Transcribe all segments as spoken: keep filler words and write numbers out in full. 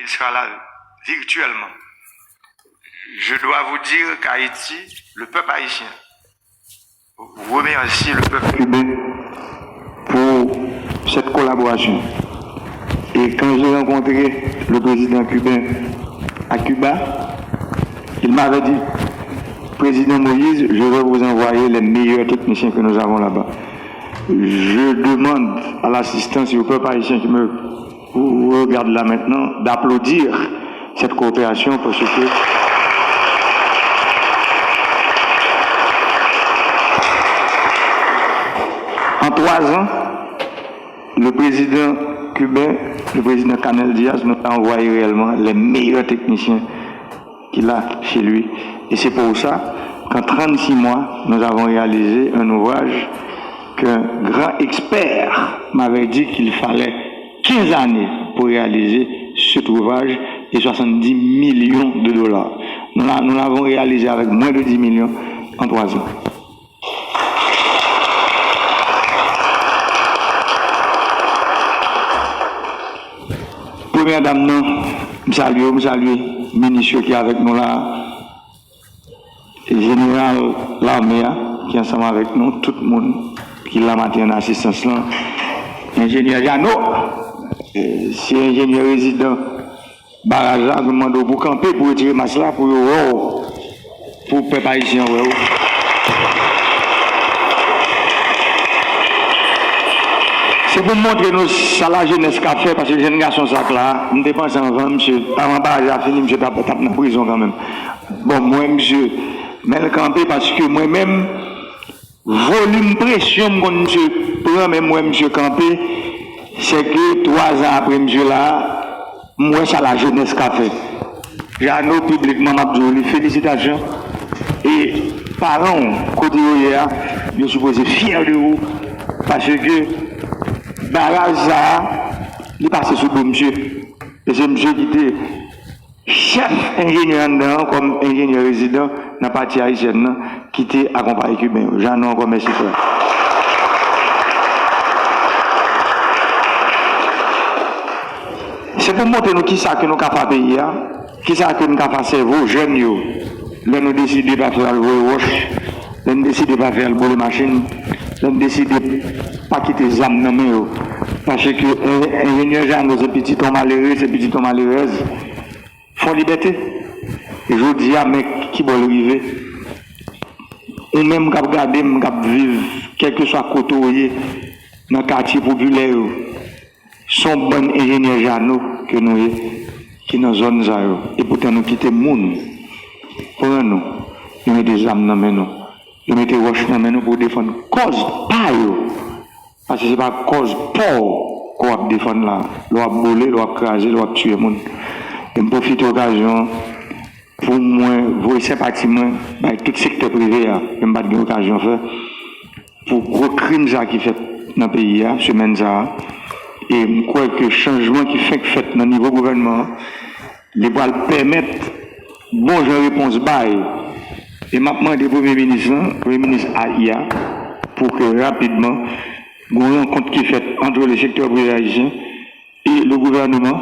Il sera là virtuellement. Je dois vous dire qu'Haïti, le peuple haïtien, remercie le peuple cubain pour cette collaboration. Et quand j'ai rencontré le président cubain à Cuba, il m'avait dit, Président Moïse, je vais vous envoyer les meilleurs techniciens que nous avons là-bas. Je demande à l'assistance et au peuple haïtien qui me regarde là maintenant d'applaudir cette coopération parce que en trois ans, le président cubain, le président Canel Diaz nous a envoyé réellement les meilleurs techniciens qu'il a chez lui. Et c'est pour ça qu'en trente-six mois, nous avons réalisé un ouvrage qu'un grand expert m'avait dit qu'il fallait quinze années pour réaliser cet ouvrage et soixante-dix millions de dollars. Nous l'a- nous l'avons réalisé avec moins de dix millions en trois ans. Premyè dam nan, m salye w, m salye minis yo ki avèk nou la, jeneral lame a ki ansanm avèk nou, tout moun ki la maten an nan asistans lan, enjenyè Jano, eh, se enjenyè rezidan baraj la, nou mande w pou kanpe, pou retire mas la, pou yo wè w, pou pèp ayisyen an wè w. Se pou m montre nou sa lajenès ka fè, paske jèn gason sa k la, m te panse anvan misye, avan baraj la fini, misye t ap, t ap nan prizon kanmenm. Bon, m wè misye, men l kanpe, paske mwen menm, volim presyon m konn misye pran, men m wè misye kanpe, se ke twa zan apre misye la, m wè sa lajenès ka fè. Jano, piblikman, m ap di w li felisitasyon. E paran w, kote yo ye a, yo sipoze fyè de ou, paske baraj sa a, li pase sou do misye. E se misye ki te chèf enjenyè anndan an kòm enjenyè rezidan nan pati ayisyèn nan ki te akonpaye Kiben yo. Jano, ankò mèsi, frè. Se pou montre nou kisa ke nou ka fè a peyi a, kisa ke nou ka fè a sèvo jèn yo, lè nou deside pa fè al voye wòch, lè nou deside pa fè al boule machin, lè nou deside pa kite zam nan men yo. Paske en- enjenyè Jano se pitit yon malere, se pitit yon malerèz. Fò libète. E jodi a, men ki bò l rive. Ou menm k ap gade m, k ap viv, kèlkeswa kote w ye, nan katye popilè yo, se yon bann enjenyè Jano ke nou ye, ki nan zòn sa yo. E poutan nou kite moun pran nou, yo mete zam nan men nou, yo mete wòch nan men nou pou defann kòz pa yo. Paske se pa kòz pa w ke w ap defann la. Lè w ap boule, lè w ap kraze, lè w ap tiye moun. E m pwofite okazyon an pou mwen voye senpati mwen bay tout sektè prive a, ke m pa t gen okazyon fè, pou gwo krim sa ki fèt nan peyi a, semèn sa a. E m kwè ke chanjman ki fenk fèt nan nivo gouvènman an, li pral pèmèt bon jan repons bay. E m ap mande Premye Minis lan, Premye Minis A I a, pou ke rapidman gon rankont ki fèt ant le sektè prive ayisyen e le gouvènman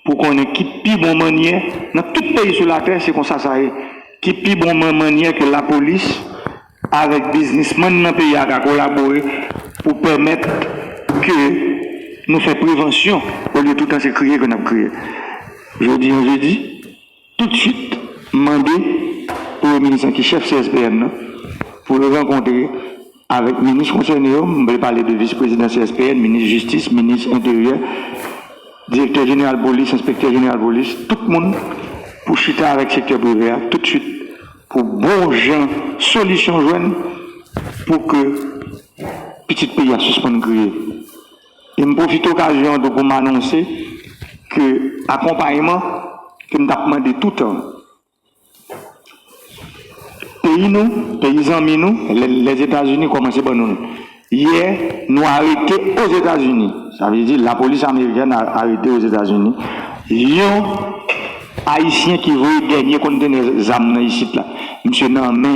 pou konnen ki pi bon mannyè, nan tout peyi sou latè, se konsa sa ye, ki pi bon man- mannyè ke lapolis avèk biznismann nan peyi a ka kolabore pou pèmèt ke nou fè prevansyon olye toutan se kriye ke n ap kriye. Jodi an jedi, toutswit mande Premye Minis lan ki chèf C S P N nan pou l rankontre avèk minis konsène yo, m vle pale de vis prezidan C S P N, minis jistis, minis enteryè, direktè jeneral polis, enspektè jeneral polis, tout moun pou chita avèk sektè prive a toutswit pou bon jan solisyon jwenn pou ke pitit peyi a sispann kriye. E m pwofite okazyon an tou pou m anonse ke akonpayman ke m t ap mande toutan, peyi nou, peyi zanmi nou, lè- Lèzetazini kòmanse ban nou l. Yè, nou arete Ozetazini. Sa vle di, lapolis amerikèn a- arete Ozetazini yon Ayisyen ki voye dènye kontenè zam nan isit la. Misye nan men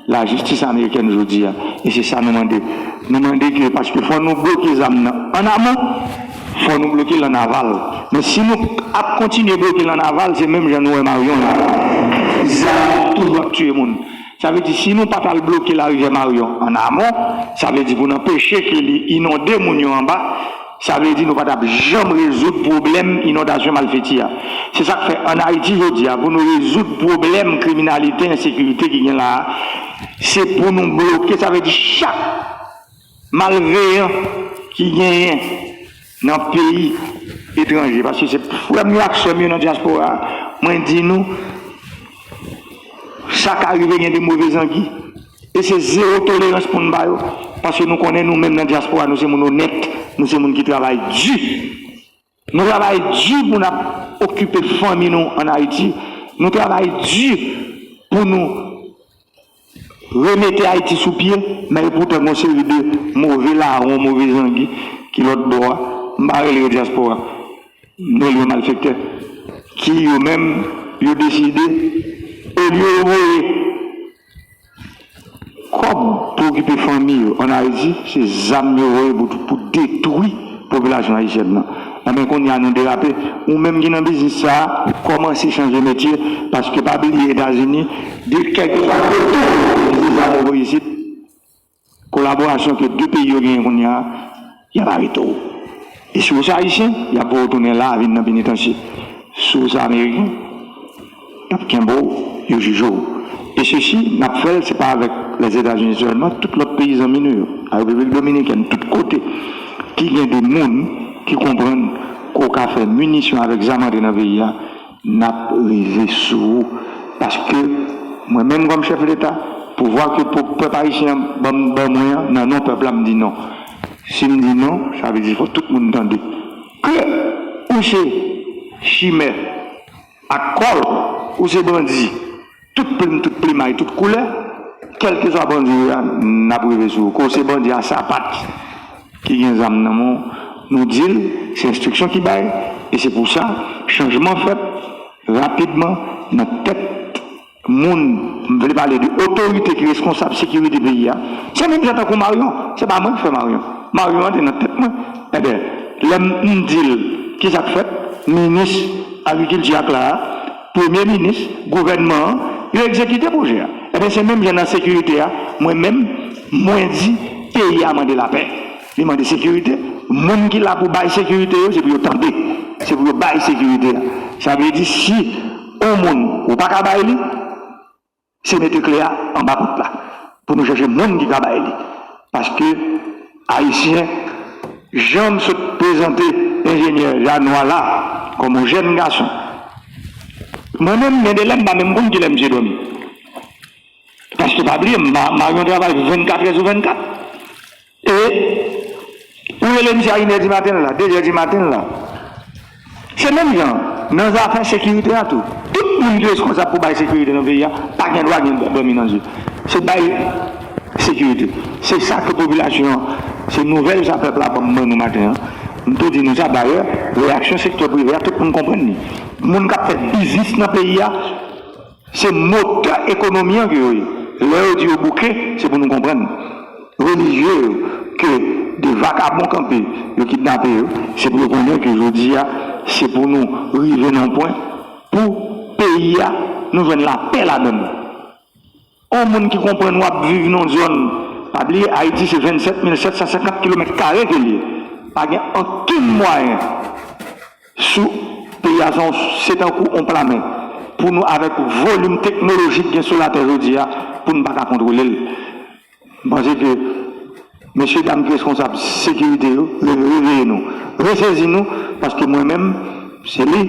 lajistis amerikèn jodi a. E se sa nou mande. Nou mande ke, paske fò nou bloke zam nan an amon, Fò nou bloke l ann aval. Men si nou ap kontinye bloke l ann aval, se menm jan nou wè Marion la. Zam toujou ap tiye moun. Sa vle di, si nou pa t al bloke larivyè Marion ann amon, sa vle di pou n anpeche ke li inonde moun yo anba, sa vle di nou pa t ap janm rezoud pwoblèm inondasyon Malfeti a. Se sa k fè ann Ayiti jodi a, pou nou rezoud pwoblèm kriminalite, ensekirite ki gen la a, se pou nou bloke, sa vle di chak malveyan ki genyen nan peyi etranje. Paske se frè m yo ak sè m yo nan dyaspora a, mwen di nou, sa ka rive gen de move zangi. E se zewo tolerans pou n ba yo. Paske nou konnen nou menm nan dyaspora, nou se moun onèt, nou se moun ki travay di. Nou travay di pou n ap okipe fanmi nou ann Ayiti. Nou travay di pou nou remete Ayiti sou pye, men epoutan gen yon seri de move lawon, move zangi ki lòt bò a. M pa rele yo dyaspora, m rele yo malfektè, ki yo menm, yo deside, olye yo voye kòb pou okipe fanmi yo ann Ayiti, se zam yo voye pou, pou detwi popilasyon ayisyèn nan. Enben, kounye a nou derape. Ou menm ki nan biznis sa a, kòmanse chanje metye, paske pa bliye Etazini, de kèlkeswa kote w ye, se zam ou voye isit, kolaborasyon ke de peyi yo genyen kounye a, y ap arete w. E si w se ayisyen, y ap voye w tounen la a, vin nan penitansye. Si w se ameriken, y ap kenbe w, yo jije w. E sesi, n ap fè l, se pa avèk Lèzetazini sèlman, tout lòt peyi zanmi nou yo, a Repiblik Dominikèn, tout kote ki gen de moun ki konprann ke w ka fè minisyon avèk zam antre nan peyi a, n ap rive sou ou. Paske mwen menm kòm chèf Leta, pouvwa ke po-, pèp ayisyen an ban m, ban mwen an, nan non pèp la, m di non. Si m di non, sa vle di fò tout moun tande. Ke ou se chimè ak kòl, ou se bandi, tout plim, tout plimay, tout koulè, kèlkeswa bandi ou ye a, n ap rive sou ou. Ke w se bandi a sapat ki gen zam nan men w, nou di l, se enstriksyon ki bay, e se pou sa, chanjman fèt rapidman nan tèt moun, m vle pale de otorite ki reskonsab sekirite peyi a. Se menm jan tankou Marion, se pa mwen ki fè Marion. Marion an te nan tèt mwen. Enben, lè m, m di l, kisa k fèt? Minis agrikilti ak la a, premye minis, gouvènman an, yo egzekite pwojè a. Enben, se menm jan nan sekirite a, mwen menm, mwen di, peyi a mande lapè. Li mande sekirite. Moun ki la pou bay sekirite yo, se pou yo tande. Se pou yo bay sekirite a. Sa vle di, si yon moun ou pa ka bay li, se mete kle a anba pòt la. Pou nou chèche moun ki ka bay li. Paske, ayisyen, jan m sot prezante enjenyè Janois la, kòm yon jèn gason, mwen menm, gen de lè m pa menm konn kilè misye dòmi. Paske pa bliye, m pa, Marion travay vennkat è sou vennkat. E ou rele misye a inè di maten la, dezè di maten la. Se menm jan, nan zafè sekirite a tou. Tout moun ki reskonsab pou bay sekirite nan peyi a, pa gen dwa gen dòmi nan zye. Se bay sekirite. Se sa ke popilasyon an, se nouvèl sa pèp la ban m ban nou maten an. M tou di nou sa, dayè, reyaksyon sektè prive a, tout moun konprann li. Moun k ap fè biznis nan peyi a, se motè ekonomi an ke yo ye. Lè yo di yo bouke, se pou nou konprann. Relijye yo, ke de vakabon kanpe, yo kidnape yo, se pou yo konnen ke jodi a, se pou nou rive nan pwen pou peyi a, nou jwenn lapè ladann. Yon moun ki konprann w ap viv nan yon zòn, pa bliye, Ayiti se vennsèt mil sèt san senkant kilomèt kare ke l ye. Pa gen okenn mwayen sou peyi a, se yon, se tankou yon pla men. Pou nou, avèk volim teknolojik gen sou latè jodi a, pou n pa ka kontwole l. M panse ke mesye dam ki reskonsab sekirite yo, re-, reveye nou, resezi nou, paske mwen menm, se li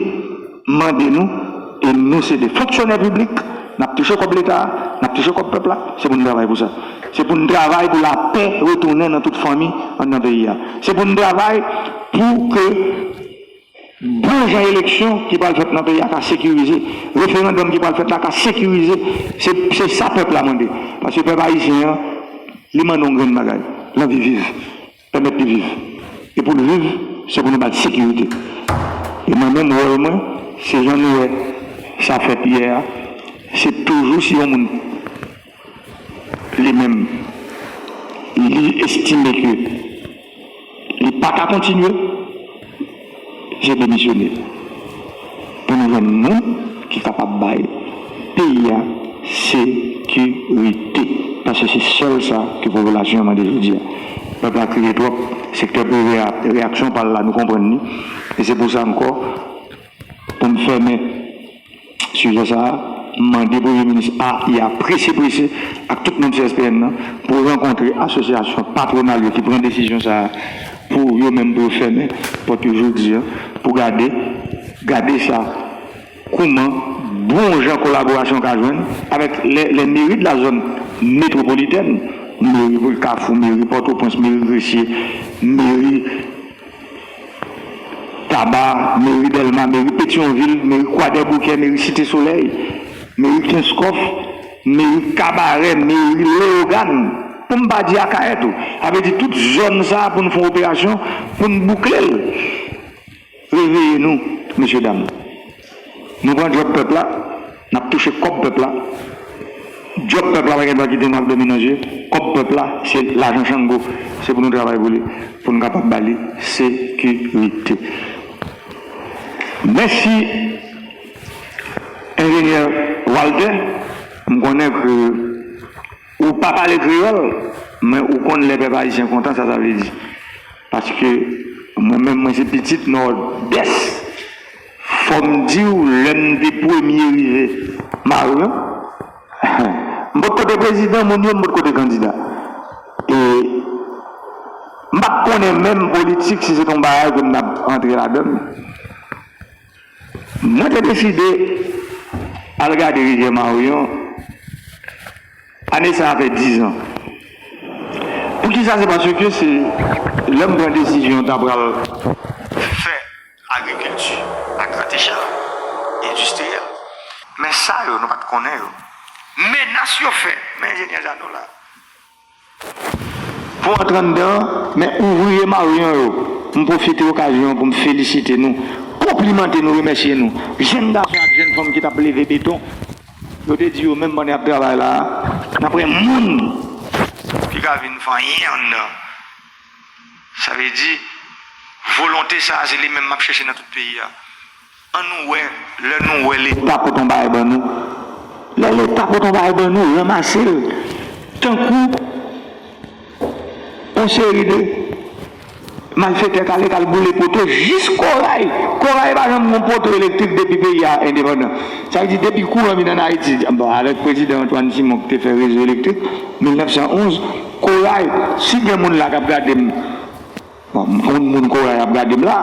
m mande nou, e nou se de fonksyonè piblik, n ap touche kòb Leta a, n ap touche kòb pèp la, se pou n travay pou sa. Se pou n travay pou lapè retounen nan tout fanmi anndan peyi a. Se pou n travay pou ke bon jan eleksyon ki pral fèt nan peyi a ka sekirize, referandòm ki pral fèt la ka sekirize. Se, se sa pèp la mande. Paske pèp ayisyen an, li mande yon grenn bagay, l anvi viv. Pèmèt li viv. E pou l viv, se pou nou ba l sekirite. E mwen menm, wòl mwen, se jan nou wè sa fèt yè a, se toujou si yon moun, li menm, li estime ke li pa ka kontinye, Se demisyone. Pou nou jwenn moun ki kapab bay peyi a sekirite. Paske se sèl sa ke popilasyon an mande jodi a. Pèp la kriye twòp, sektè prive a, reyaksyon pa l la, nou konprann li. E se pou sa ankò, pou m fèmen sijè sa a, m mande Premye Minis a, prese prese, ak tout manm C S P N nan, pou rankontre asosyasyon patwonal yo ki pran desizyon sa a, pou yo menm pou yo fèmen pòt yo jodi a, pou gade, gade sa, kouman bon jan kolaborasyon ka jwenn avèk les, les mairies de la zone métropolitaine, meri Kafou, meri Pòtoprens, meri Gresye, meri Taba, meri Dèlma, meri Petyonvil, meri Kwadèboukè, meri Site Solèy, meri Kenskòf, meri Kabarè, meri Leyogàn, pou m pa di Akayè tou. Sa vle di tout zòn sa a pou n fè yon operasyon, pou n boukle l. Reveye nou, mesye dam. Nou pran djòb pèp la, n ap touche kòb pèp la. Djòb pèp la pa gen dwa kite nou ap dòmi nan je. Kòb pèp la, se lajan Chango. Se pou nou travay pou li, pou nou kapab ba li sekirite. Mèsi, enjenyè Walter. M konnen ke ou pa pale kreyòl, men ou konn lè pèp ayisyen kontan, sa sa vle di. Paske mwen menm, mwen se pitit Nòdès. Fò m di w, lè m te premye rive Marion, m potko te prezidan, moun yo, m potko te kandida. E m pa t konnen menm politik si se t yon bagay ke m t ap antre ladan l. Mwen te deside al gade Rivyè Marion. Ane sa a fè dizan. Poukisa? Se paske se lè m pran desizyon ta pral fè agrikilti a grant echèl, endistriyèl. Men sa yo, nou pa t konnen yo. Menas yo fè, men enjenyè Jano la. Pou antre anndan, men ouvriye Marion yo, m pwofite okazyon an pou m felisite nou, konplimante nou, remèsye nou. Jèn gason ak jèn fanm ki t ap leve beton, yo te di yo menm pandan y ap travay la a, n ap wè moun ki ka vin fè anyen anndan. Sa vle di, volonte sa a, se li menm m ap chèche nan tout peyi a. An nou wè, lè nou wè Leta pote yon bagay ban nou, lè Leta pote yon bagay ban nou, ranmase l. Tankou yon seri de malfetè k ale, k al boule poto jis Koray. Koray pa janm gen poto elektrik depi peyi a endepandan. Sa vle di, depi kouran vin ann Ayiti, bon, avèk prezidan Antoine Simon ki te fè rezo elektrik, mil nèf san onz, Koray, si gen moun la k ap gade m, bon, m konn moun Koray ap gade m la,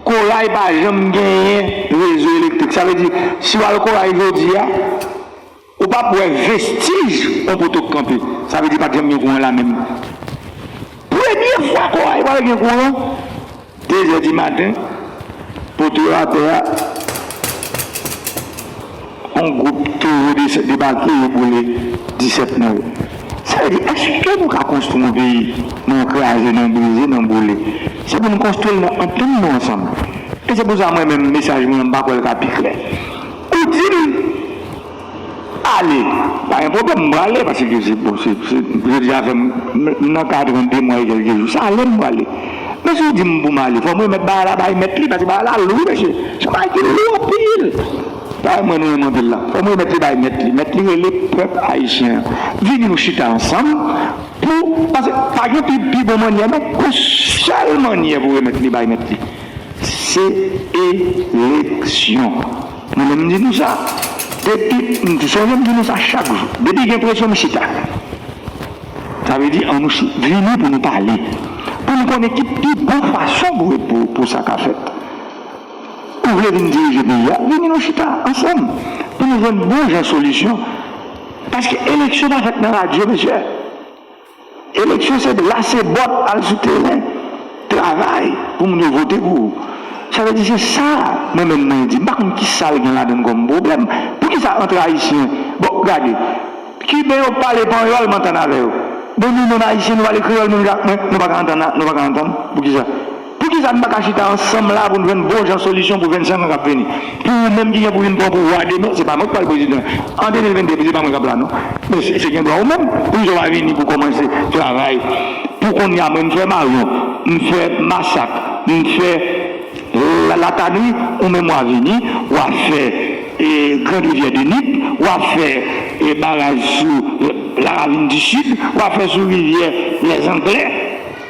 Koray pa janm genyen rezo elektrik. Sa vle di, si w al Koray jodi a, ou p ap wè vestij yon poto k kanpe. Sa vle di pa t janm gen kouran la menm. Premye fwa Koray pral gen kouran, de zè di maten, poto yo atè a, yon gwoup towo dese-, debake, yo boule disèt nan yo. Sa vle di, èske nou ka konstwi yon peyi nan kraze, nan brize, nan boule? Se pou nou konstwi l nan antann nou ansanm. E se pou sa mwen menm, mesaj mwen an, m pa kwè l ka pi klè. Ou di l, ale, pa gen pwoblèm, m prale, paske se, bon, se, se, jodi a fè m, m, m nan karannde mwa e kèlke jou. Sa ale, m prale. Men si w di m pou m ale, fò m remèt bagay la bay mèt li, paske bagay la lou, mesye. Se yon bagay ki lou anpil. Bagay mwen nou renmen anpil la. Fò m remèt li bay mèt li. Mèt li rele pèp ayisyen an. Vini nou chita ansanm pou, paske pa gen pi, pi bon mannyè, non. Yon sèl mannyè pou remèt li bay mèt li. Se eleksyon. Mwen menm, m di nou sa. Depi, m sonje m di nou sa chak jou. Depi gen presyon, m chita. Sa vle di, ann nou chi-, vini pou nou pale. Pou nou konnen ki pi bon fason pou, pou, pou sa ka fèt. Ou vle vin dirije peyi a, vini nou chita ansanm. Pou nou jwenn bon jan solisyon. Paske eleksyon pa fèt nan radyo, mesye. Eleksyon se lase bòt, al sou teren, travay pou moun yo vote pou ou. Sa vle di se sa, mwen menm mwen di, m pa konn kisa l gen ladan l kòm pwoblèm. Poukisa ant Ayisyen? Bon, gade, Kiben yo pale panyòl, m antann avè yo. Bon, nou menm Ayisyen, nou pale kreyòl menm jan ak mwen, nou pa ka antann, nou pa ka antann. Poukisa? Poukisa n pa ka chita ansanm la pou n jwenn bon jan solisyon pou vennsenk an k ap vini? Pou ou menm ki gen pou vin pran pouvwa demen, se pa mwen k pral prezidan. An de mil vennde, se pa mwen k ap la, non. Men se, se gen dwa ou menm. Poukisa w pa vini pou kòmanse travay? Pou kounye a, mwen, m fè Marion, m fè Masak, m fè, e, Latanri, ou menm w a vini, w a fè e, Grand Rivière de Nip, w a fè e, baraj sou e, Laravine du Sud, w a fè sou rivyè Lèzanglè.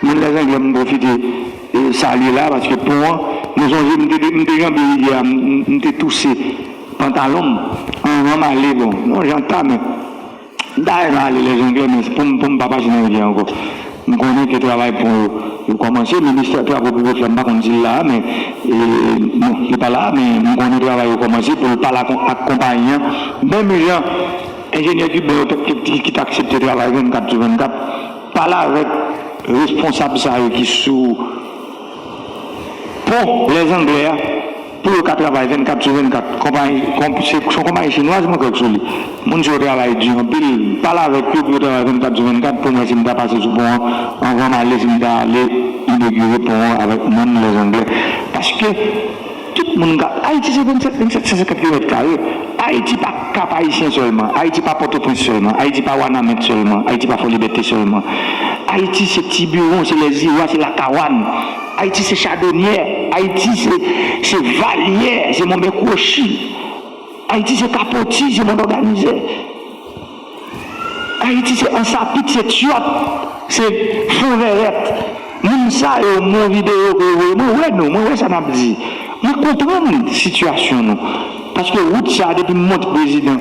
Moun Lèzanglè, m pwofite e, salye la, paske pon an, nou sonje m te, m te janbe rivyè a, m, m te touse pantalon m, anvan m ale, bon, yon jan ta, men m ta renmen ale Lèzanglè, men pou m, pou m pa pase nan rivyè a ankò. M konnen ke travay pon yo, yo kòmanse, ministè travo piblik la, m pa konn si l la, men, e, non, li pa la, men m konnen travay yo kòmanse pou l pale ak, ak konpayi an. Menm jan enjenyè kiben yo t, ki, ki t aksepte travay vennkat sou vennkat, pale avèk responsab sa yo ki sou pon Lèzanglè a, pou yo ka travay vennkat sou vennkat. Konpayi, konp, se, se yon konpayi chinwaz mwen kwè k sou li. Moun sa yo travay di anpil. Pale avèk yo pou yo travay vennkat sou vennkat pou m wè si m ta pase sou pon an anvan m ale, si m ta ale inogire pon an avèk moun Lèzanglè. Paske tout moun ka. Ayiti se vennsèt, vennsèt san senkant kilomèt kare. Ayiti pa Kap Ayisyen sèlman. Ayiti pa Pòtoprens sèlman. Ayiti pa Wanament sèlman. Ayiti pa Fòlibète sèlman. Ayiti se Tibiwon, se Lèziwa, se Lakawann. Ayiti se Chadonyè. Ayiti se, se Valyè, se Monbèkwochi. Ayiti se Kapoti, se Mòn Òganizè. Ayiti se Ansapit, se Tyòt, se Fonvèrèt. Moun sa yo, m wè videyo ke yo voye, mwen wè nou, mwen wè sa n ap di. Mwen konprann sitiyasyon nou. Paske wout sa a, depi m monte prezidan,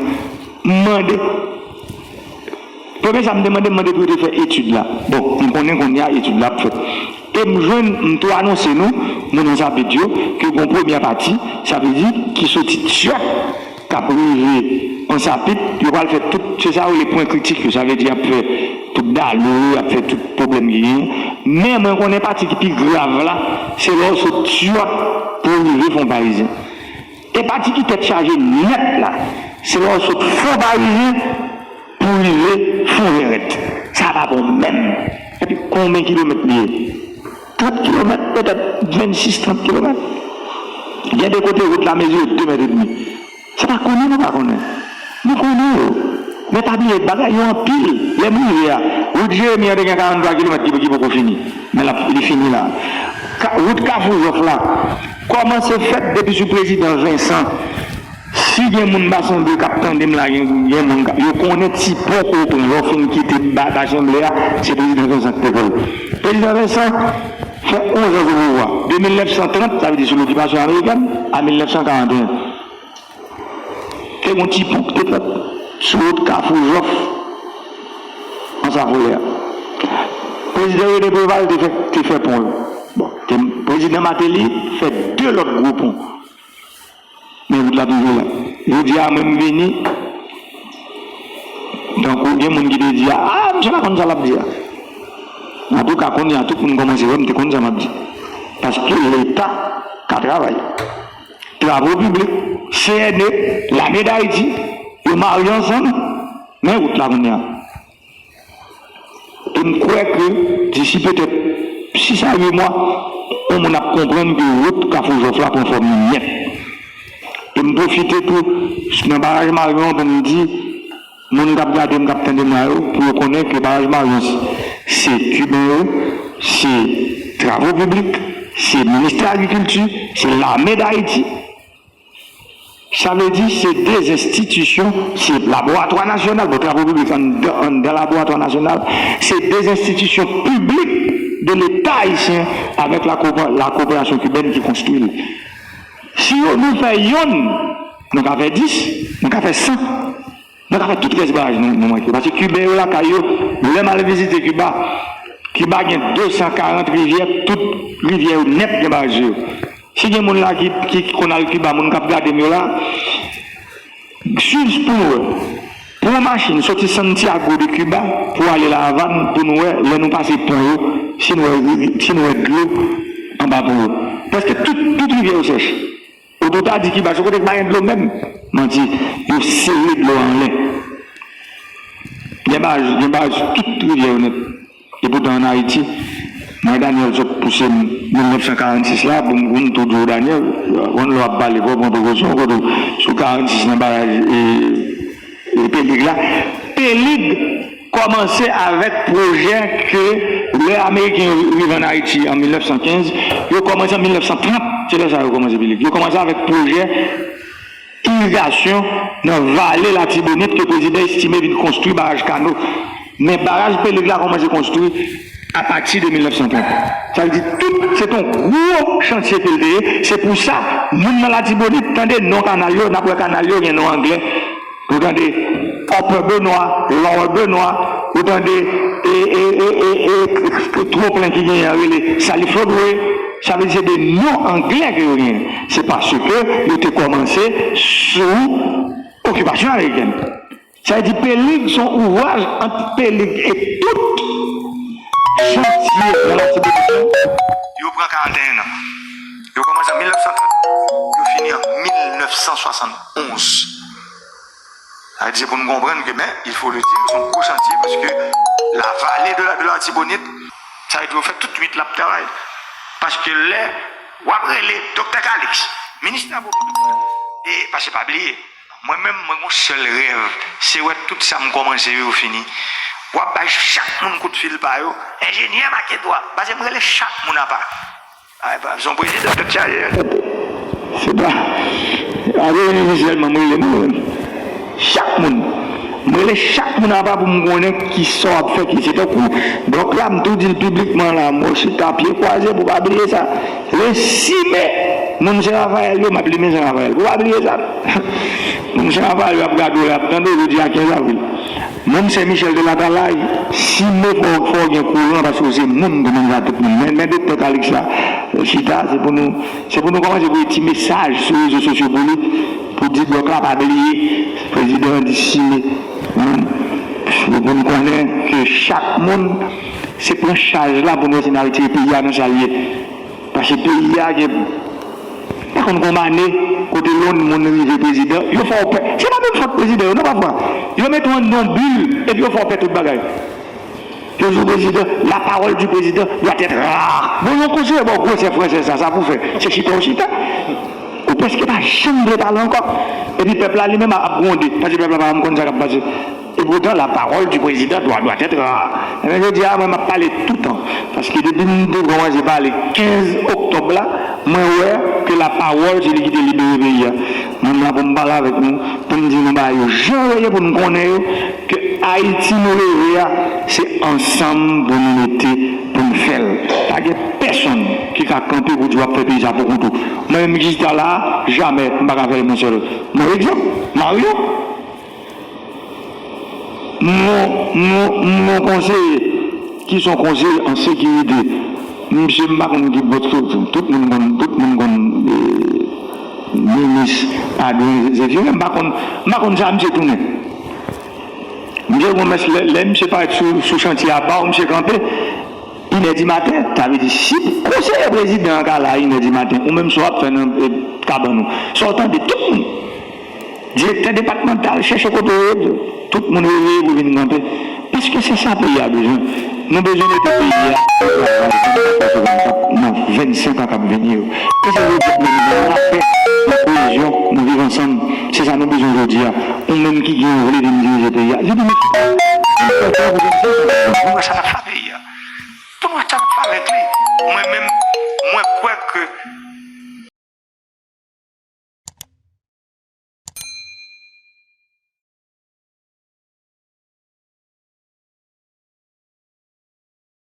m mande. Premye sa m te mande, m mande pou yo te fè etid la. Bon, m konnen kounye a etid la ap fèt. E m jwenn, m tou anonse nou, moun Ansapit yo, ke gon premyè pati, sa vle di ki soti Tyòt, k ap rive Ansapit, yo pral fè tout, se sa yo rele pwen kritik yo, sa vle di y ap fè tout dalou, y ap fè tout pwoblèm ki genyen. Men mwen konnen pati ki pi grav la, se lè w sot Tyòt pou w rive Fon Parizyen. E pati ki tèt chaje nèt la, se lè w sot Fon Parizyen pou w rive Fonvèrèt. Sa pa bon menm. Epi konbyen kilomèt li ye? Trant kilomèt, petèt vennsis, trant kilomèt. Gen de kote wout la mezire de mèt edmi. Se pa konnen nou pa konnen. Nou konnen yo. Men pa bliye, bagay yo anpil. Lè m rive a, wout Jeremi an te gen karannntwa kilomèt ki, ki poko fini. Men l ap, li fini la. Ka, wout Kafou Jòf la, kòmanse fèt depi sou prezidan Vincent. Si gen moun Basanble k ap tande m la, gen, gen moun ka, yo konnen ti pon ke w pran lè w fin kite ba, Basanble a, se prezidan Vincent ki te fè l. Prezidan Vincent fè onz an sou pouvwa, de mil nèf san trant, sa vle di sou lokipasyon amerikèn, a mil nèf san karannteyen. Te gon ti pon ki te fèt sou wout Kafou Jòf, Ansafolè a. Prezidan René Préval te fè, te fè pon yo. Bon, te, prezidan Martelly fè de lòt gwo pon. Men wout la toujou la. Jodi a, mwen m vini, tankou gen moun ki te di, a, misye pa konn sa l ap di a. Antouka, kounye a, tout moun kòmanse wè m te konn sa m ap di. Paske Leta ka travay. Travo piblik, C N E, Lame d Ayiti, yo marye ansanm, men wout la kounye a. E m kwè ke disi petèt sis a uit mwa, yon moun ap konprann ke wout Kafou Jòf la pran fòm li nèt. E m pwofite tou, nan baraj Marion an, pou m di, moun k ap gade m, k ap tande m la yo, pou yo konnen ke baraj Marion, se Kiben yo, se Travo piblik, se Ministè Agrikilti, se Lame d Ayiti. Sa vle di, se de enstitisyon, se laboratwa nasyonal, bon, Travo piblik anndan, anndan laboratwa nasyonal, se de enstitisyon piblik de Leta ayisyen avèk la kopa, la koperasyon kibèn ki konstwi l. Si yo, nou fè yonn, nou ka fè dis, nou ka fè san. Nou ka fè tout rès baraj nou, nou manke. Paske Kiben yo lakay yo, lè m al vizite Kiba, Kiba gen de san karant rivyè, tout rivyè yo nèt gen baraj yo. Si gen moun la ki, ki konn al Kiba, moun k ap gade m yo la, swiv pou nou wè. Pran yon machin soti Santiago de Cuba pou ale La Havane pou nou wè, lè nou pase pon yo, si nou wè, si nou wè dlo anba pon yo. Prèske tout, tout rivyè yo sèch. Oto ta di Kiba se kote k pa gen dlo menm. Manti, yo sere dlo a anlè. Gen baraj, gen baraj sou tout rivyè yo nèt. Epoutan ann Ayiti, mwen Daniel sot pouse m mil nèf san karannsis la, pou m, pou m tou di w Daniel, konn lè w ap pale, fò w pran prekosyon, kote w sou karannsis nan baraj e, e Pelig la. Pelig, kòmanse avèk pwojè ke lè Ameriken yo rive ann Ayiti an mil nèf san kenz, yo kòmanse an mil nèf san trant, se lè sa yo kòmanse Pelig. Yo kòmanse avèk pwojè irigasyon nan vale Latibonit ke prezidan Estimé vin konstwi baraj Kano. Men baraj Pelig la kòmanse konstwi apati de mil nèf san trant. Sa vle di tout, se t on gwo chantye ke l te ye. Se pou sa, moun nan Latibonit tande non kanal yo, n ap wè kanal yo gen non anglè. Ou tande Upper Benoit, Lower Benoit, ou tande e, e, e, e, e, twoplen ki genyen an rele Saliford Way. Sa vle di se de non anglè ke yo genyen. Se paske yo te kòmanse sou okipasyon amerikèn. Sa vle di Pelig se yon ouvraj ant Pelig e tout chantye nan Latibonit yo. Yo pran karannteyen an. Yo kòmanse an mil nèf san trant, yo fini an mil nèf san swasann onz. Sa vle di se pou nou konprann ke, men, il faut le dire, se yon gwo chantye paske la vallée de la, de l'Artibonite, sa vle di yo fè tout nuit l ap travay. Paske lè w ap rele Doktè Calixte, minis travaux publics, e paske pa bliye, mwen menm, mwen gon sèl rèv, se wè tout sa m kòmanse yo, yo fini. W ap bay chak moun kout fil pa yo, enjenyè make dwa, paske m rele chak moun apa. Ay, pa, se yon prezidan tèt chaje. Se pa, pa rele minis sèlman, m rele nou menm. Chak moun. M rele chak moun apa pou m konnen ki sa w ap fè, ki se tankou blòk la, m tou di l piblikman la, mwen chita pye kwaze pou pa bliye sa. Le sis me, moun Sen Rafayèl yo, m ap limen Sen Rafayèl. Pou pa bliye sa. Moun Sen Rafayèl yo ap gade w, y ap tande w jodi a kenz avril. Moun Sen Michèl de Latalay, sis me fò, fò w gen kouran paske w se moun kòm sa tout moun. Men, men doktè Calixte la, chita, se pou nou, se pou nou kòmanse voye ti mesaj sou rezo sosyo pou li, pou di blòk la pa bliye, prezidan an di sis me. Pou nou konnen ke chak moun, se pran chaj la pou nou wè si n a retire peyi a nan sa l ye. Paske peyi a gen, pa konn konbane kote yon moun rive prezidan, yo fè w pè. Se pa menm fòt prezidan yo, non, pafwa. Yo mete w anndan yon bil, epi yo fè w pè tout bagay. Yo di w prezidan, la parole du président doit être rare. Bon, yon konseye ba w gwosè fransèz sa, sa pou fè. Se chita w chita. Ou prèske pa janm vle pale ankò. Epi pèp la li menm ap gwonde, paske pèp la pa janm konn sa k ap pase. E poutan, la parole du président doit, doit être rare. Ebyen, jodi a, mwen, m ap pale toutan. Paske depi m te kòmanse pale kenz oktòb la, mwen wè ke la parole, se li ki te libere peyi a. Mwen la pou m pale avèk nou, pou m di nou bagay yo jan yo ye, pou nou konnen yo, ke Ayiti nou leve a, se ansanm pou nou mete, pou nou fè l. Pa gen pèsonn ki ka kanpe pou di w ap fè peyi sa pou kont ou. Mwen menm ki chita la a, jamè, m pa ka fè l mwen sèl. Mwen, egzanp, Mario. M gon, m gon, m gon konseye ki se yon konseye an sekirite. Misye, m pa konn ki bòt soti. Tout moun konn, tout moun konn, eh, minis Adrien Zéphirin. M pa konn, m pa konn sa misye tounen. Misye gon mès lè, lè misye parèt sou, sou chantye a, ba w misye kanpe. Inè di maten, sa vle di si konseye prezidan an ka la inè di maten, ou menm sa w ap fè nan, eh, kabann ou? Sa w tande tout moun. Direktè depatmantal chèche kote yo ye, tout moun reveye pou vin kanpe. Paske se sa peyi a bezwen. Nou bezwen mete peyi a nan vennsenk an k ap vini yo. E se jodi a nou bezwen lapè, la kohezyon, nou viv ansanm. Se sa nou bezwen jodi a. Ou menm ki gen vle vin dirije peyi a, vin dirije peyi a. Mwen wè sa n ap fè peyi